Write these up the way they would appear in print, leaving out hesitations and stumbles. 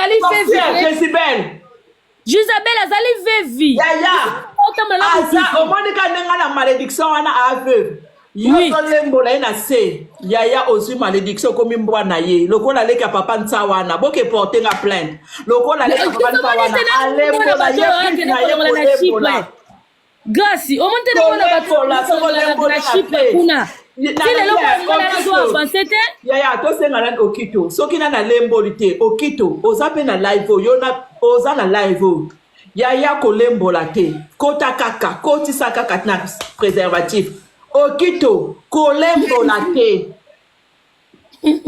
azali Sorcière, Jezibel. Jezabel azali vevi. Yaya. Aza omoni ka ndenge na malédiction wana a veuve. Yo Oui. ozolembola ye na se yaya ozwi malédiction okomi mbwa na ye lokola leki ya papa nsa wana boke porte nga plainte lokola leki ya papa nsa wana alembola ye fils na ye kolembola. Grâce omoni te ndenge bato Kolembola, soki olembola na na Chypre se. kuna. Na Ti lelo ya, mwana mobali azo Okito. avance te. Yaya tosenga nani Okito soki nani alemboli te Okito oza mpe na live oyo yo na oza na live oyo yaya kolembola te kota kaka kotisa kaka na préservatif Okito kolembola te. Eh,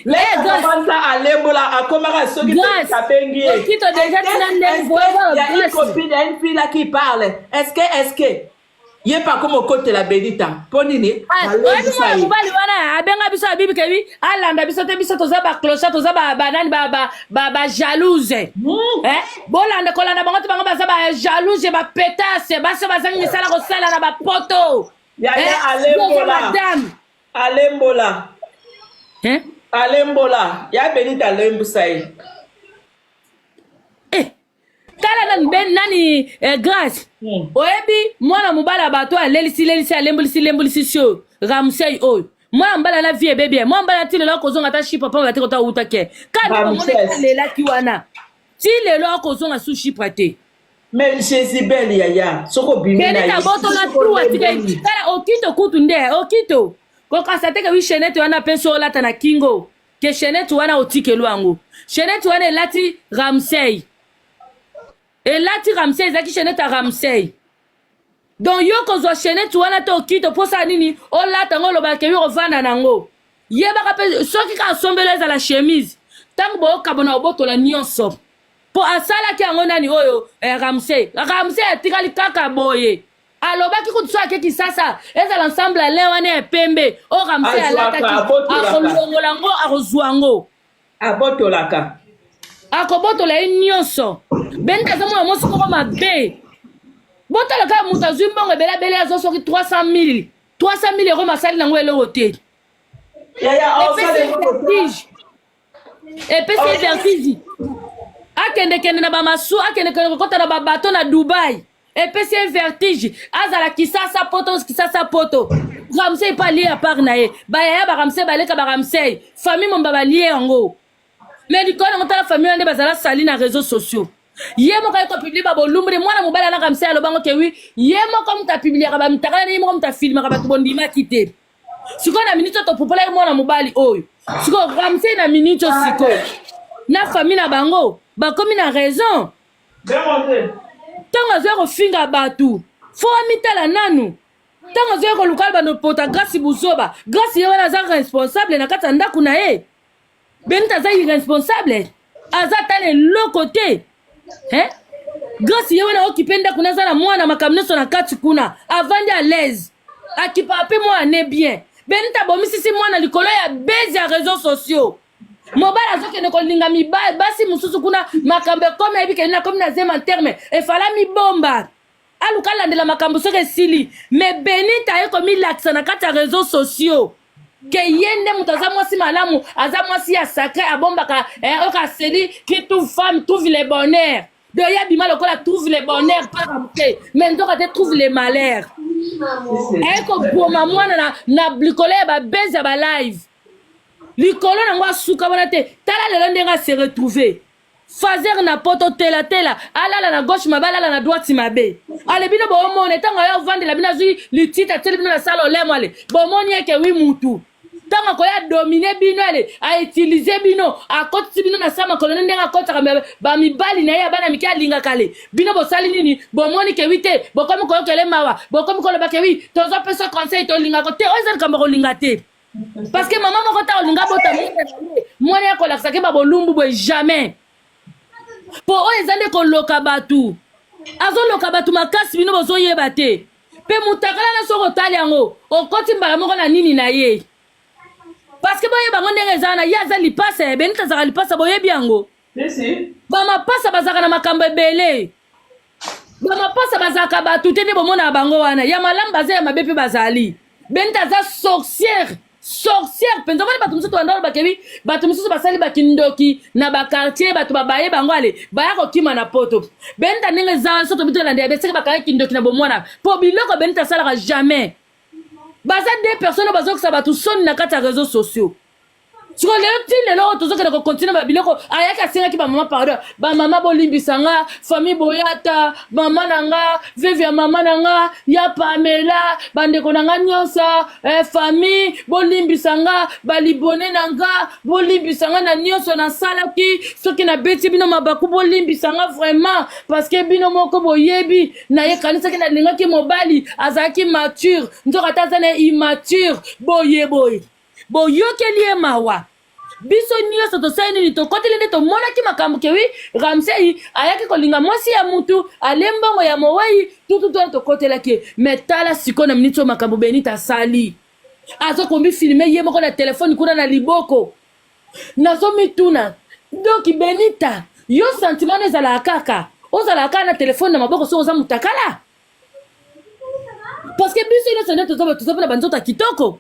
Grâce. Leka alembola akomaka soki Grâce. abengi ye. Okito déjà Est-ce que- tina ndenge est-ce que voyez, y a une Grâce. copine, il y a une fille là qui parle. Est-ce que ye pa akoma okotela Benita mpo nini? Ah, oyebi Balembisa mwana ye. mobali wana abenga biso abibi kebi alanda biso te, biso toza baclochard, toza banani, bajalouse. Eh, bolanda kolanda bango te, bango baza bajalouse, bapetase, basi bazangi misala kosala na bapoto. Yaya Eh, alembola. Madame. Alembola. Eh? Alembola ya Benita alembisa ye. Eh, tala nani ben nani, eh, Grâce. Oyebi mwana mobali ya bato alelisi lelisi, alembolisi lembolisi si oyo Ramsey oyo mwana mobali ana vie ebebi ye mwana mobali ati lelo akozonga ata Chypre pamba te, kota awuta ke kani Ramsès. bamona alelaki wana ti lelo akozonga su Chypre te. Mais Jezibel yaya soki obimi na Benita ye botola soki tu atika. olemboli. Tala Okito kutu nde Okito kokasa te ke wi chaînette wana mpe so olata na kingo ke chaînette wana otikelu yango, chaînette wana elati Ramsey, elati Ramsey, ezalaki chaînette ya Ramsey. Donc yo kozwa chaînette wana te Okito, mposala nini olata yango, olobaka kebi kovanda nango. Yebaka mpe soki kaka asombeli ezala chemise, ntango bookabona obotola nyonso mpo asalaki yango nani oyo, eh, Ramsey. Ramsey atikali kaka boye, alobaki kutu so ake Kisasa ezala ensemble alin wana ya pembe oyo Ramsey Azwaka, alataki abotolaka. akolongola yango, akozwa yango. Abotolaka. Akobotola ye nyonso. Benita aza mwana mwasi moko mabe. Botala kaka moto azwi mbongo ebele ebele, azwa soki 300 000, 300 000 euro, masali nango eloko te. Yaya Epesi osala eloko te. Vertige, epesi vertige, akendekende na bamasu, akendekende kokɔta na babato na Dubai, epesi ye vertige, azala Kisasa poto, Kisasa poto. Ramsey mpe alie apart na ye, bayaya baRamsey baleka baRamsey, famille momba balie yango. Mais likolo yango tala famille wana nde bazala sali na réseaux sociaux. Ye moko aye kopublier babolumbu de mwana mobali ana Ramsey, alobango ke wi ye moko moto apubliaka bamitakala na ye moko, moto afilmaka bato, bondimaki te. Sikoyo na miniti oyo topupolaki mwana mobali oyo sikoyo Ramsey, na miniti oyo sikoyo na famille na bango bakomi na raison. Ntango azoya kofinga bato fo amitala nanu. Ntango azoya koluka bando pota Grâce buzoba, Grâce ye wana aza responsable na kati ya ndako na ye. Benita aza irresponsable, aza ata na eloko te, hein? Grâce ye wana okipe ndako na aza na mwana, makambo nyonso na kati kuna, avandi à l'aise, akipaka mpe mwana ne bien. Benita abomisisi mwana likolo ya base ya réseaux sociaux. Mobali azokende kolinga mibali basi mosusu kuna, makambo ekomi, ayebi kende nakomi na zema terme efala mibomba, aluka alandela makambo soki esili. Me Benita aye komilakisa na kati ya réseaux sociaux ke ye nde moto aza mwasi malamu, aza mwasi ya sacré, abombaka, eh, oyo kaseli qui trouve femme trouve le bonheur. Donc ye abima lokola trouve le bonheur kaka moke, mais nzoka te trouve le malheur. Aye koboma mwana na likolo ya babase ya balive, likolo nango asuka wana te. Tala lelo ndenge ase retrouve fazer na poto, telatela, alala na gauche mabe, alala na droite mabe. Ale bino boomona ntango aye ovandela bino, azwi litite atieli bino na sala olemo. Ale bomoni eke wi mutu ntango akoya domine bino, ale autilize bino, akotisi bino na sa makolo ne ndenge akotaka bamibali na ye ya bana mike alingaka. Ale bino bosali nini? Bomoni ke wi te, bokomi koyokele mawa, bokomi koloba ke wi tozopesa conseil, tolingako te. Oyo eza likambo kolinga te, parce que mama moko ta olinga bota mwana na ye, mwana ya kolakisa ke babolumbu boye, jamais. Mpo oyo eza nde koloka bato, azoloka bato makasi, bino bozoyeba te. Mpe mutakala na soki otali yango okoti mbala moko na nini na ye, parce que boyeba yango ndenge eza wana, ye aza lipasa ya Benita, azalaka lipasa, boyebi yango. Bamapasa bazalaka na makambo ebele, bamapasa bazalaka bato te nde bomonaka bango wana ya malamu, baza ya mabe mpe bazali. Benita aza sorcière. Sorcière mpenza. Omoni bato mosusu tobanda oloba kebi bato mosusu basali bakindoki na bakartier, bato babaye bango ale baya kokima na poto. Benita ndenge eza wana, soki tobi tolanda ya beseke bakanga kindoki na bomwana, mpo biloko Benita asalaka jamais. Baza deux personnes oyo bazokisa bato soni na kati ya réseaux sociaux. Sikoyo lelo ti lelo oyo tozokende kokontinue babiloko ayaki asengaki bamama pardon, bamama bolimbisa nga, famille boyata, mama na nga, veve ya mama na nga ya Pamela, bandeko na nga nyonso, famille bolimbisa nga, balibone na nga bolimbisa nga na nyonso nasalaki, soki nabeti bino mabaku bolimbisa nga vraiment, parce que bino moko boyebi nayekanisaki nalingaki mobali azalaki mature, nzoka ata aza na immature boye boye. Boyokeli ye mawa. Biso nyonso tosali nini? Tokoteli nde tomonaki makambo kewi Ramsey ayaki kolinga mwasi ya mutu, alie mbongo ya mowei tututu wana tokotelaki ye. Me tala sikoyo na miniti oyo makambo Benita asali, azokombi filme ye moko na telefone kuna na liboko. Nazomituna donc Benita, yo sentiment na ezalaka kaka ozalaka kaka na telefone na maboko soki oza mutakala? Parce que biso nyonso nde toza toza mpe na banzoto ya kitoko.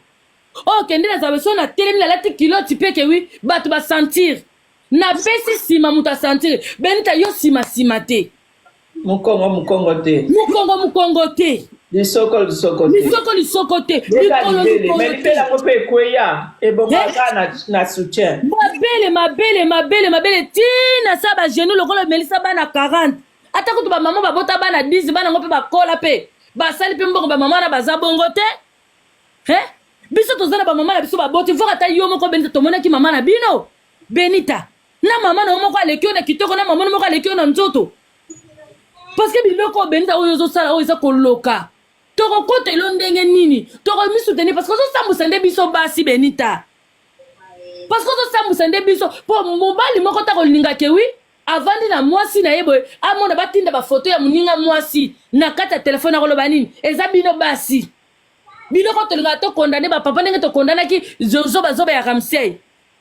Oyo kende na zabe so na telemi nalati kiloti mpe kewi bato basentir napesi nsima moto asentir. Benita yo nsima nsima te, Mokongo mokongo te, mokongo mokongo te, lisoko lisoko te, lisoko lisoko te, likolo likolo te. Libele yango mpe ekweya ebongaka na soutien. Mabele mabele mabele mabele ntina sa bagenou lokola emelisa bana 40. Ata kutu bamama babota bana 10, bana yango mpe bakola mpe basali mpe mbongo, bamama wana baza bongo te. He? Biso toza na bamama na biso baboti voka ata yo moko Benita, tomonaki mama na bino Benita na mama na yo moko aleki yo na kitoko, na mama na moko aleki yo na nzoto. Parce que biloko oyo Benita oyo ozosala oyo eza koloka, tokokotela yo ndenge nini? Tokomisoutenir parce que ozosambwisa nde biso basi Benita, parce que ozosambwisa nde biso. Mpo mobali moko ta kolinga kewi avandi na mwasi na ye boye, amona batinda bafoto ya moninga mwasi na kati ya telefone, akoloba nini? Eza bino basi biloko tolingaka tokondane bapapa ndenge tokondanaki zobazoba ya Ramsey.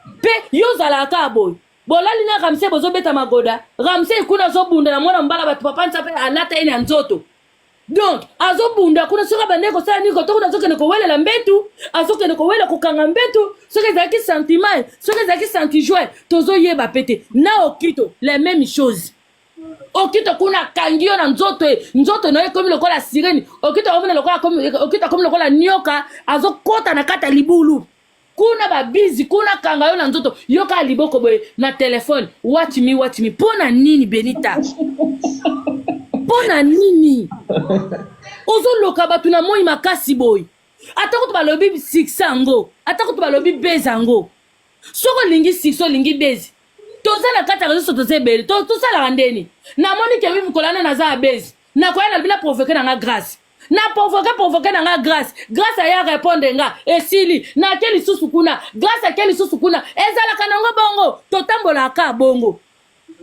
Mpe yo ozalaka kaka boye, bolali na Ramsey, bozobeta magoda, Ramsey kuna azobunda na mwana mobala bato, papa nsa mpe alata ye na nzoto, donc azobunda kuna. Soki abandaki kosala nini koto kuna, azokende kowelela mbetu, azokende kowela kokanga mbetu, soki ezalaki sentiment, soki ezalaki sentijoie, tozoyeba pe te. Na Okito la même chose. Okito kuna akangi yo na nzoto, e nzoto na yo ekomi lokola sirene. Okito akomona lokola Okito akomi lokola nioka azokota na kati ya libulu kuna, babizi kuna kanga yo na nzoto, yo kaka liboko boye na telefone, watch me, watch me. Mpo na nini Benita? Mpo na nini ozoloka bato na moi makasi boye? Ata kutu balobi succès yango, ata kutu balobi buzz yango, soki olingi succès, olingi buzz, toza na kati ya réseau, toza ebele, tosalaka ndeni. Namoni ke mikolo wana naza ya buzz, nakoya nalobi na provoke na nga Grâce, na provoke na nga Grâce, Grâce aya répondre nga, esili, nake lisusu kuna, Grâce ake lisusu kuna. Ezalaka nango bongo, totambolaka bongo,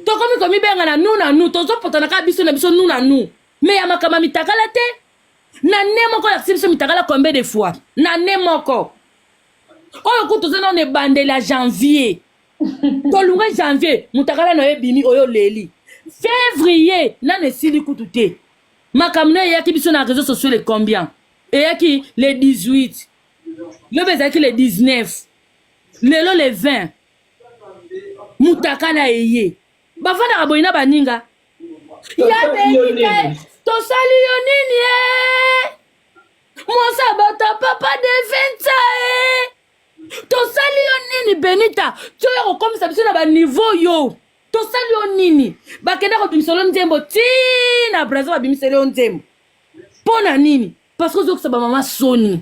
tokomi komibenga na nu na nu, tozopotana kaka biso na biso nu na nu. Me ya makambo ya mitakala te na ne moko olakisi biso mitakala combien de fois na ne moko oyo? Kutu toza nano ebandeli ya janvier, tolunga janvier, mutakala na yo ebimi oyo oleli. Février nano esili kutu te, makambo na eyaki biso na réseau sociaux le combien? Eyaki le 18, lobi ezalaki le 19, lelo le 20, mutakala eye. Bavandaka boye na baninga ya Benita, tosali yo nini? E mwasi abota papa de 20 e tosali yo nini Benita? Toya kokomisa biso na baniveau yo, tosali yo nini? Bakenda kobimisela yo nzembo ti na Brazil, babimisela yo nzembo mpo na nini? Parce que ozokisa bamama soni.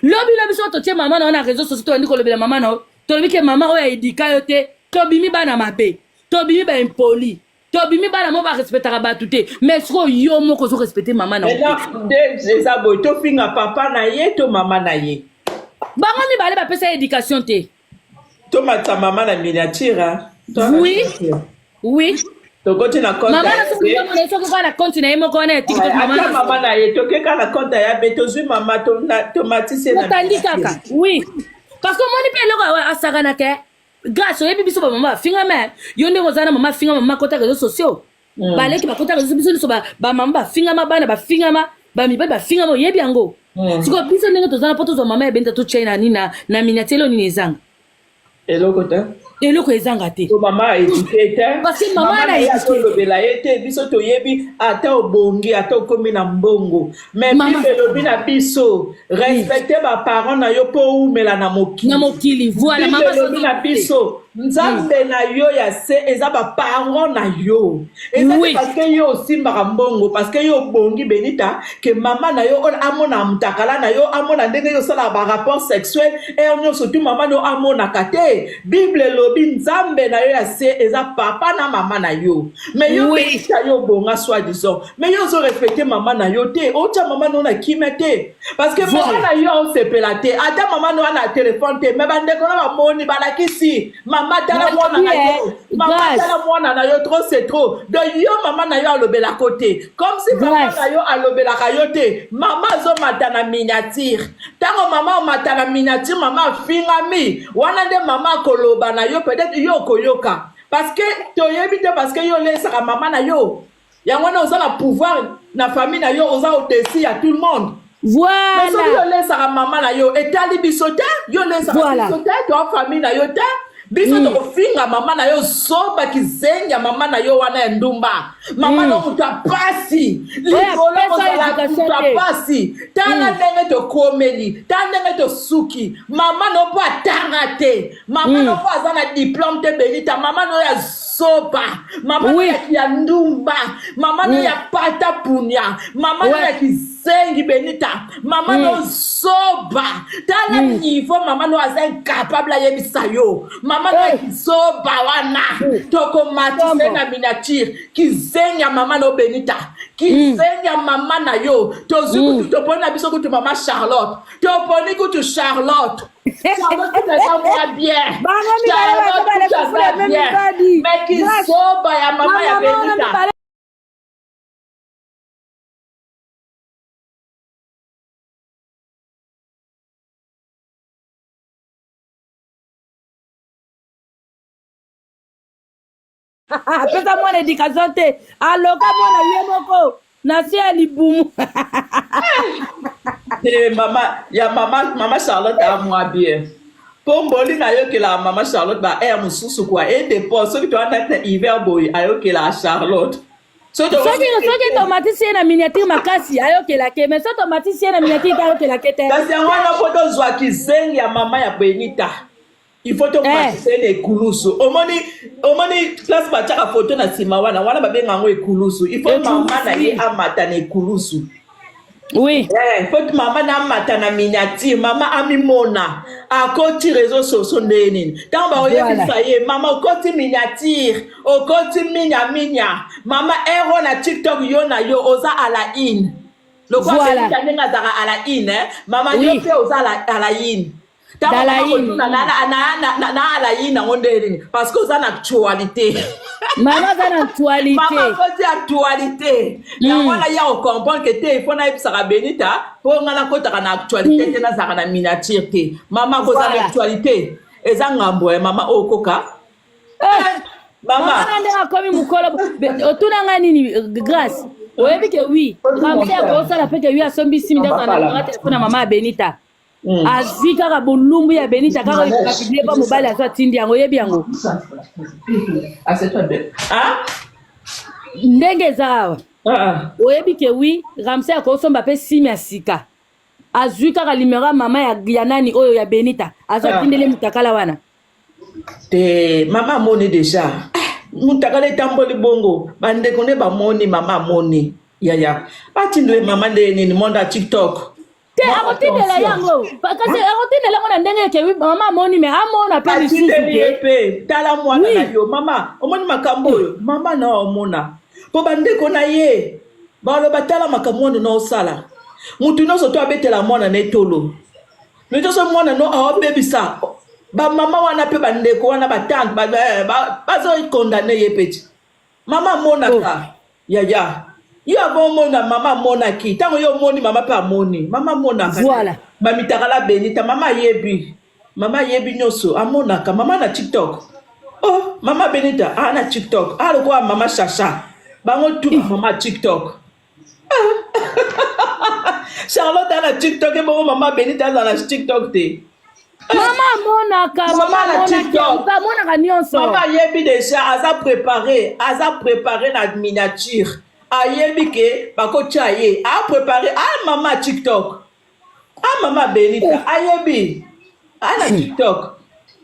Lobi lobi soki totie mama na yo na réseau sociaux, tobandi kolobela mama na yo, tolobi ke mama oyo aedika yo te, tobimi bana mabe, tobimi baimpoli, tobimi bana moko barespectaka bato te. Mais sikoyo yo moko ozorespecte mama na yo te. Nde eza boye, tofinga papa na ye to mama na ye? Bango mibale bapesa ye éducation te. Tomatisa mama na miniature. Oui. Tokoti na compte. Mama na soki mama na soki kaka na compte na ye moko wana ya TikTok, mama na mama na ye, toke kaka na compte ya be, tozwi mama, tomatisi ye na totandi kaka. Oui, parce que omoni mpe eloko asakanaka. Grâce oyebi biso bamama bafingama, yo ndenge oza na mama afingama, mama akota réseaux sociaux, baleki bakota réseaux, biso nyonso bamama bafingama, bana bafingama, bamibali bafingama, oyebi yango. Sikoyo biso ndenge toza na mpo tozwa mama ya Benita totya ye na nini na miniature, eloko nini ezanga? Eloko te. Eloko ezanga te. Po mama aéduqué te. Parce que mama na na ye éduqué. Azolobela ye te. Biso toyebi, ata obongi, ata okomi na mbongo, mais Mama- Bible elobi na biso: respecte baparent na yo mpo oumela na mokili. Na mokili, voilà. Bible Mama elobi na biso, Nzambe na yo ya se eza baparent na yo. Eza te parce que yo osimbaka mbongo, parce que yo obongi, Benita, ke mama na yo oyo amona mutakala na yo, amona ndenge yo osalaka barapport sexuel heure nyonso tu, mama na yo amonaka te. Bible elobi Nzambe na yo ya se eza papa na mama na yo. Mais yo, Benita, yo obonga soi disant, mais yo ozorespecte mama na yo te, otya mama na yo na kimia te, parce que mama na yo aosepela te. Ata mama na yo ana telefone te, mais bandeko na bamoni, balakisi mama: "Tala mwana na yo, mama, tala mwana na yo, trop c'est trop." Donc yo, mama na yo alobelako te, comme si mama na yo alobelaka yo te. Mama azomata na miniature. Ntango mama omata na miniature, mama afingami wana, nde mama akoloba na yo. Peut-être yo okoyoka, parce que toyebi te, parce que yo olesaka mama na yo. Yango wana oza na pouvoir na famille na yo, oza au-dessus ya tout le monde. Mais soki olesaka mama na yo, etali biso te. Yo olesaka biso te, toa famille na yo te. Biso tokofinga mama na yo zoba, kizengi ya mama na yo wana ya ndumba, mama na yo moto apasi likolo, kozala moto apasi. Tala ndenge tokomeli, tala ndenge tosuki. Mama na yo mpo atanga te, mama na yo mpo aza na diplôme te. Benita, mama na yo ya zoba, mama na yo ya ndumba, mama na yo ya pata punia, mama na yo ya kizengi. Benita, mama na yo zoba, tala niveau. Mama na yo aza incapable ayebisa yo. Mama na yo ya kizoba wana, tokomatise na miniature. Kizengi ya mama na yo, Benita, kizengi ya mama na yo. Tozwi kutu, toponi na biso kutu mama Charlotte, toponi kutu Charlotte. Charlotte kutu aza mwa bien. Bango mibale Charlotte baza kutu bale aza meme bien. mibali. Mais kizoba ya mama ya Mama wana Benita. mibale. Apesa mwana éducation te, aloka mwana ye moko na se ya libumu. Te, mama ya mama Charlotte a mwa bien, mpo mboli nayokelaka mama Charlotte ba air mosusu kua edépend. Soki toa nati na hiver boye, ayokelaka Charlotte. Soki Soki tomatisi ye na miniature makasi, ayokelake, mais soki tomatisi ye na miniature te, ayokelake te. Kasi yango wana, mpo tozwa kizengi ya mama ya Benita, il faut tomatisa ye na ekulusu. Omoni place batiaka foto na nsima wana, wana babenga yango ekulusu. Il faut mama na ye amata na ekulusu. Eh, faut mama na amata na miniature, mama amimona akoti réseau sociaux ndenge nini. Ntango bakoyebisa ye: "Mama, okoti miniature, okoti minya minya, mama ero na TikTok, yo na yo oza à la une." Lokola Benita ndenge azalaka à la une, eh? Mama, yo mpe oza à la une. Ntango Dans la mama une. kotuna na à la une yango ndenge nini, parce que oza na actualité. Mama aza na actualité. Mama koti actualité yango wana, ya kocomprendre ke te, ifo nayebisaka Benita mpo nga nakotaka na actualité te, nazalaka na miniature te. Mama kozala na actualité eza ngambo ya mama oyo koka. Mama mama na ndenge akomi mokolo, otuna ngai nini? Grâce, oyebi ke wi Ramse akosala mpe ke wi asombi simi ndako telefone ya mama ya Benita, azwi kaka bolumbu ya Benita kaka bapublier mpo mobali azwa atindi yango. Oyebi yango Ah? ndenge eza awa. Ah. Oyebi ke wi Ramse akosomba mpe simi ya sika, azwi kaka numero ya mama ya nani oyo ya Benita, azwi atindeli mutakala wana. Te, mama amoni déjà. Ah, mutakala etamboli bongo, bandeko nde bamoni, mama amoni. Yaya, batindele mama nde nini, monde ya TikTok. Te, akotindela yango, kasi akotindela yango na ndenge eke wi mama amoni, mais amona mpe lisusu Atindeli ye te. Mpe tala mwana na yo, mama omoni makambo oyo, mama na omona mpo bandeko na ye baloba: "Tala makambo wana na osala." Mutu nyonso to abetela mwana na etolo nyonso, mwana no aobebisa bamama wana mpe bandeko wana, batante bazokondane ye mpe ti mama amonaka. Yaya, yo avo omona, mama amonaki. Ntango yo omoni, mama mpe amoni, mama amonaka. Bamitakala Benita, mama ayebi, mama ayebi nyonso, amonaka mama na TikTok. Oh, mama Benita aa na TikTok, a lokola mama Shasha, bango tu mama TikTok. Charlotte ana TikTok ebongo mama Benita aza na TikTok te. Mama amonaka, mama na TikTok. Amonaka nyonso. Mama ayebi déjà, aza préparé, aza préparé na miniature. Ayebi ke bakotia ye, a préparé, ah mama TikTok. Ah mama Benita, ayebi. Ana TikTok.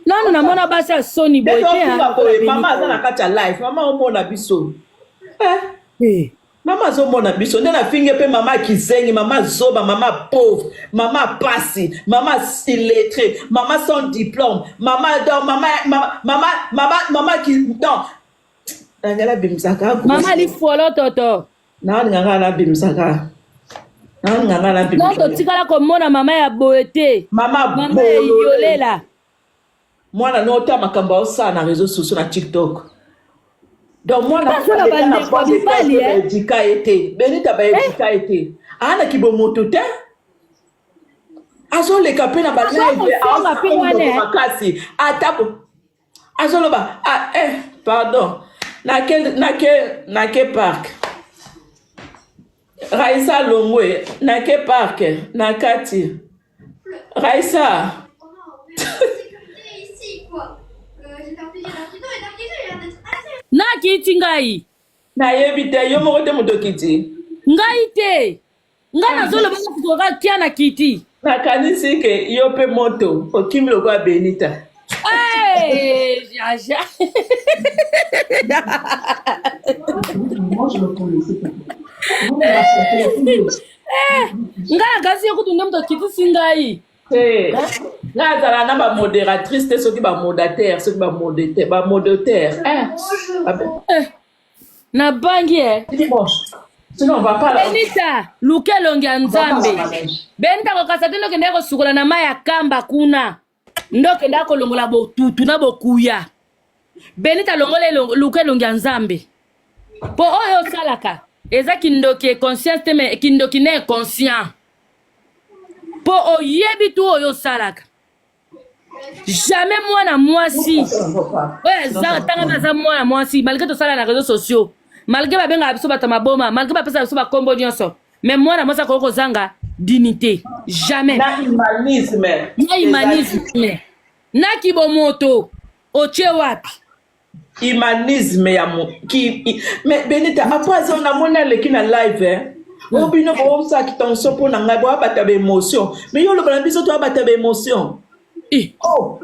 Nanu namona basi ya soni boye te. Mama aza na kati ya live, mama omona biso. Eh. Eh. Mama azomona biso nde nafingi mpe mama kizengi, mama zoba, mama pauvre, mama pasi, mama illettré, mama sans diplôme, mama donc mama mama mama mama mama ki donc nangela bimisaka mama lifolo toto nalinga ngai nabimisaka nalinga ngai nabimisaka donc totikala komona mama ya boye te mama mama ya yolela mwana no ota makambo aosala na réseau sociaux na tiktok donc mwana baedika ye te benita baedika ye te aa na kibomoto te azoleka mpe na balive makasi ata azoloba ah, eh, pardon nake nake nake park raisa longwe nake park na kati Raissa. Nakiti ngai. Nayebi te, yo moko te moto okiti. Ngai te. Ngai nazoloba koka tia na kiti. Nakanisi ke yo mpe moto okimi lokola Benita. Hey, jaja. Eh, ngai nakasi yo kutu nde moto akitisi ngai te ngai azala na bamodératrice te soki bamodateur soki bamodateur eh. eh, nabangi e benita luka elongi ya nzambe benita kokasa te ndokendaki kosukola na mai ya kamba kuna nde okendaka kolongola botutu na bokuya benita longola luka elongi ya nzambe mpo oyo osalaka eza kindoki econscience te me kindoki na inconscient mpo oyebi tu oyo osalaka jamais mwana mwasi oyo aza ntanga aza mwana mwasi malgré tosala na réseaux sociaux malgré babengaka biso bato ya maboma malgré bapesaka biso bakombo nyonso mais mwana mwasi akoki kozanga dignité jamais na humanisme na humanisme na kibomoto otie wapi humanisme ya mo ki mais benita après aza namoni aleki na live eh? oyo bino boosaki tension mpo na ngai boabata baémotion mais yo oloba na biso toabata baémotion oh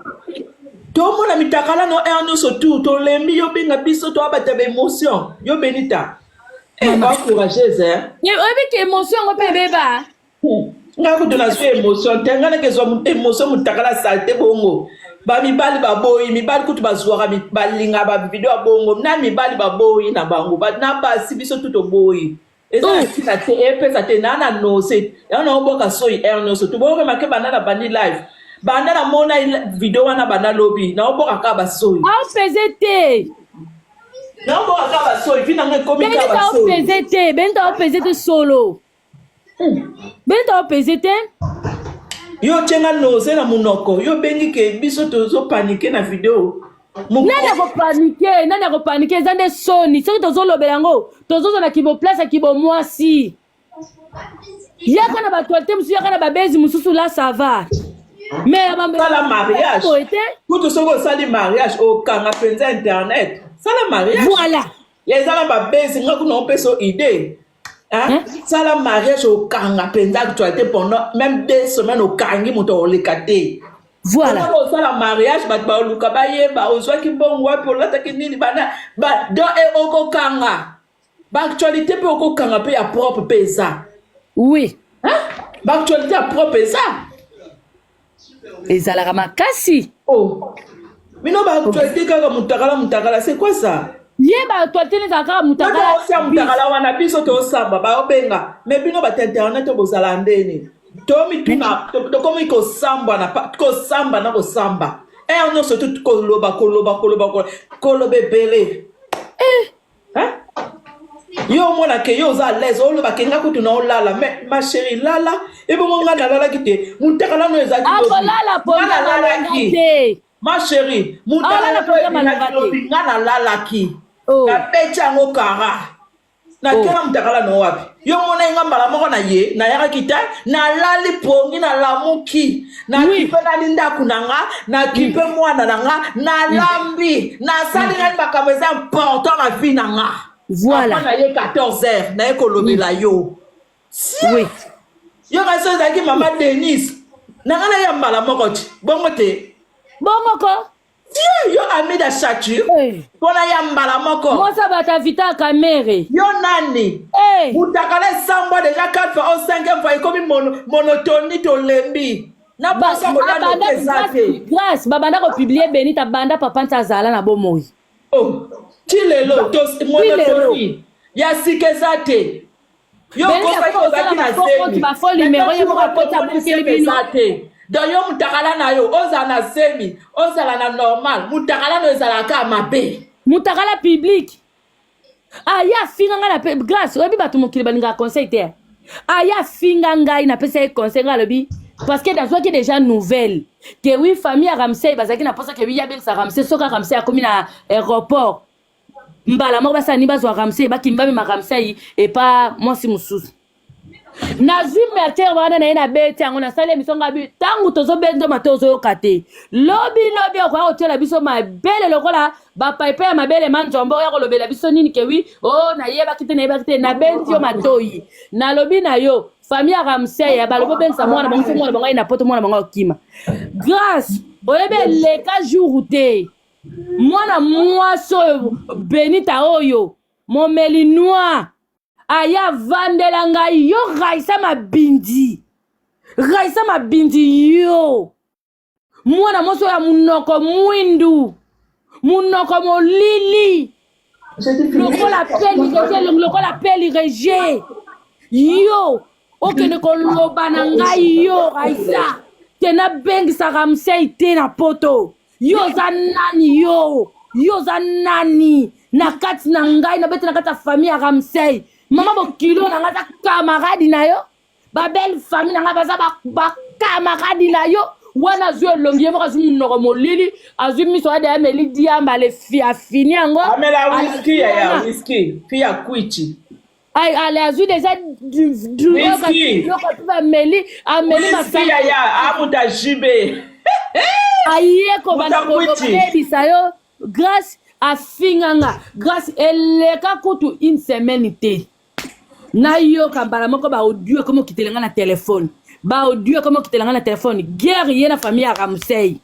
tomona mitakala no heure nyonso tour tolembi yo benga biso toabata baémotion yo benita Eh, ba courageuse hein. Oyebi ke émotion yango mpe ebeba. Nga kutu nazwi émotion te nga nake zwa émotion mutakala salite bongo ba mibali baboyi mibali kutu bazwaka balinga ba video ya bongo na mibali baboyi na bango na basi biso tu toboyi eza na ntina te epesa te naa na nose yango naoboka soyi heure nyonso tu boyokemake banda na bandi live banda namona video wana banda lobi naoboka kaka basoyi aopese te naoboka kaka basoyi vi nanga ekomi kaka basoyi aopese te benita aopese te solo benita aopese te yo otyenga nose na monoko yo obengi ke biso tozopanike na video nani akopanike nani akopanike eza nde soni soki tozolobela yango tozozwa na kiboplace ya kibomwasi yaka na batualite mosusu yaka na babezi mosusu la ça va mais sala mariage kutu soki osali mariage okanga mpenza internet sala mariage voilà eza na babezi nga kuna opesa idée sala mariage okanga mpenza actualité pendant même 2 semaines okangi moto akoleka te voilà osala mariage bato baluka bayeba ozwaki mbongo wapi olataki nini bana ba, donc e okokanga baactualité mpe okokanga mpe ya propre mpe eza oui baactualité ya propre eza ezalaka makasi oh bino baactualité kaka mutakala mutakala c'est quoi ça ye baactualité ezalaka kaka mutakala osia mutakala wana biso tosamba baobenga mais bino bato internet bozala ndeni tomituna tokomi kosamba na kosamba na kosamba heure nyonso tu koloba koloba koloba koloba ebele yo omona ke yo oza à l'aise oloba ke nga kutu na olala mais ma chérie lala ebongo nga nalalaki te mutakala no ezalaki akolala nalalaki te ma chérie mutakala Alala no mpenza malonga ebinaki te. lobi nga nalalaki Oh. nabeti yango kara. Natiola mutakala no wapi? Yo mona nga mbala moko na ye, nayakaki te, nalali pongi, nalamuki, nakipe nali ndako na nga, nakipe mwana na nga, nalambi, nasali nani makambo eza important na vie na nga. Voilà. Après na ye 14 heures, naye kolobela yo. Oui. Yo kasi ozalaki mama Denise, na nga naya mbala moko ti, bongo te. Bongo ko? Tie yo Amida Chature hey. Mpona ya mbala moko. Mwasa bata Vita Kamere. Yo nani? Hey. Mutakala esambwa deja 4 fois au 5e fois ekomi monotonie tolembi. Na posa kolia noki eza te. Grâce babanda ko publier Benita banda papa nta azala na bomoi. Oh, ti lelo to monotonie ya sika eza te. Yo okosaki ozalaki na zemi. Ba faux numéro ye moko akoti abukeli bino. Eza te. Donc yo mutakala na yo ozala na zemi, ozala na normal, mutakala na yo ezalaka mabe. Mutakala public. Aya afinga ngai na pe grâce oyebi bato mokili balingaka conseil te. Aya afinga ngai napesa ye conseil ngai alobi parce que nazwaki déjà nouvelle que oui famille ya Ramsey bazalaki na mposa que oui yabengisa Ramsey soki Ramsey akomi na aéroport mbala moko basala nini bazwa Ramsey bakimi bamema Ramsey epa mwasi mosusu. Nazwi mertiere wana na ye nabeti yango nasali emission ngabi ntango tozobenzoma te ozoyoka te lobi lobi okoya kotiela biso mabele lokola bapaipe ya mabele manzombo oya kolobela biso nini kewi o oh, nayebaki te nayebaki te nabendi yo matoi nalobi na yo famille ya Ramsey ya balobi obengisa mwana bango so mwana bango aye na poto mwana bango akima grâce oyebi eleka jour te mwana mwasi oyo Benita oyo momeli noir aya vandela ngai yo Raisa Mabindi, Raisa Mabindi yo mwana mwasi oyo ya munoko mwindu munoko molili lokola peli reje lokola peli reje yo okende koloba na ngai yo Raisa te nabengisa Ramsey te na poto yo oza nani yo yo oza nani na kati na ngai nabeti na kati ya famille ya Ramsey mama bokilo na ngai aza camarade na yo babelle famille na ngai baza bakamaradi na yo wana azwi elongi ye moko azwi monoko molili azwi miso ade ameli diamba ale afini yango amela whisky ya whisky fi ya kwichi ale azwi deja biloko mpe bameli ameli masanga ya amuta jibe aye kobanda koyebisa yo grâce afinga nga grâce eleka kutu une semaine te nayoka mbala moko ba audio ekomi okitela nga na telefone ba audio ekomi okitela nga na telefone guerre ye na famille ya Ramsey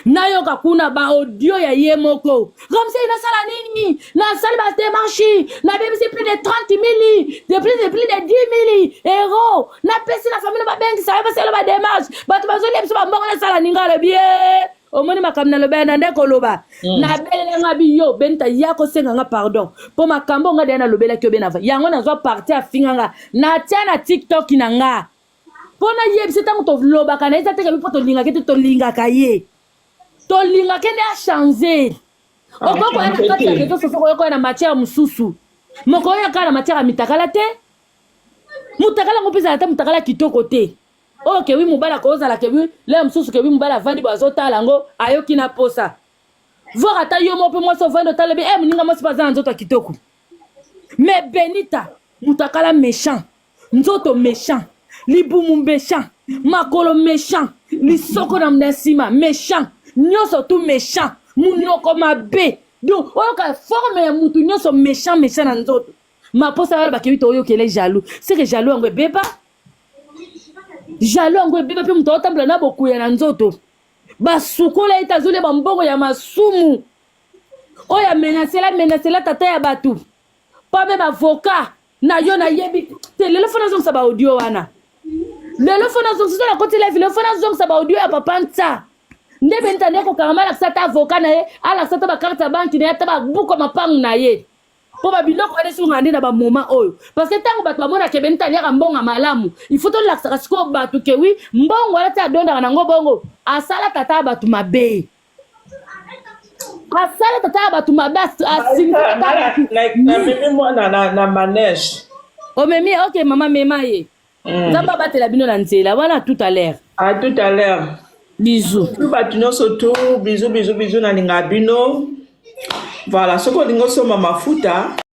nayoka kuna ba audio ya ye moko Ramsey nasala nini nasali ba démarche nabebisi plus de 30 mille de plus de plus de 10 mille euro napesi na famille babengisa yo basala ba démarche bato bazolia biso bambongo nasala ninga alobi ye omoni makambo naloba na nde koloba mm. nabelela nga bi yo Benita ya kosenga nga pardon mpo makambo nga deya nalobelaki yo benava yango nazwa parti afinga nga natia na tiktok na nga mpo nayebisa ntango tolobaka na ye eza teke mpo tolingaka te tolingaka ye tolingaka nde achange okoki koya na kati ya réseau sociaux okoki koya na matière mosusu moko oyo kaka na matière ya mitakala te mutakala yango mpe ezala ata mutakala kitoko te oyo kewi mobali akozala kewi lea mosusu kewi mobali avandi bo azotala yango ayoki na posa voir ata yo moko mpe mwasi ovandi otala bi eh moninga mwasi mpe aza na nzoto ya kitoko mais Benita mutakala méchant nzoto méchant libumu méchant makolo méchant lisoko na nsima méchant nyonso tu méchant munoko mabe donc oyoka forme ya mutu nyonso méchant méchant na nzoto maposa wana bakebi toyokele jaloux c'est que jaloux yango ebeba jaloux yango ebeba mpe moto aotambola na bokuya na nzoto basukola ye te azolia bambongo ya masumu oyo amenasela menasela tata ya bato mpo meme avocat na yo nayebi te lelo fo nazongisa baaudio wana lelo fo nazongisa so nakoti live lelo fo nazongisa baaudio ya papa ntsa nde Benita nde kokangama alakisa ata avocat na ye alakisa ata bakarte ya banki na ye ata babuku ya mapangu na ye mpo babiloko wana esungaka nde na bamoma oyo parce que ntango bato bamonaka Benita aliaka mbongo ya malamu il faut tolakisaka sikoyo bato ke wi mbongo wana ti adondaka nango bongo asala tata ya bato mabe asala tata ya bato mabe asimamemi mwana na manège omemi ok mama mema ye nzambe abatela bino na nzela wana tout à l'heure. À tout à l'heure. Bisous. Tout bato nyonso tu bisous bisous bisous nalingaka bino. Voilà, soki olingi osomba mafuta.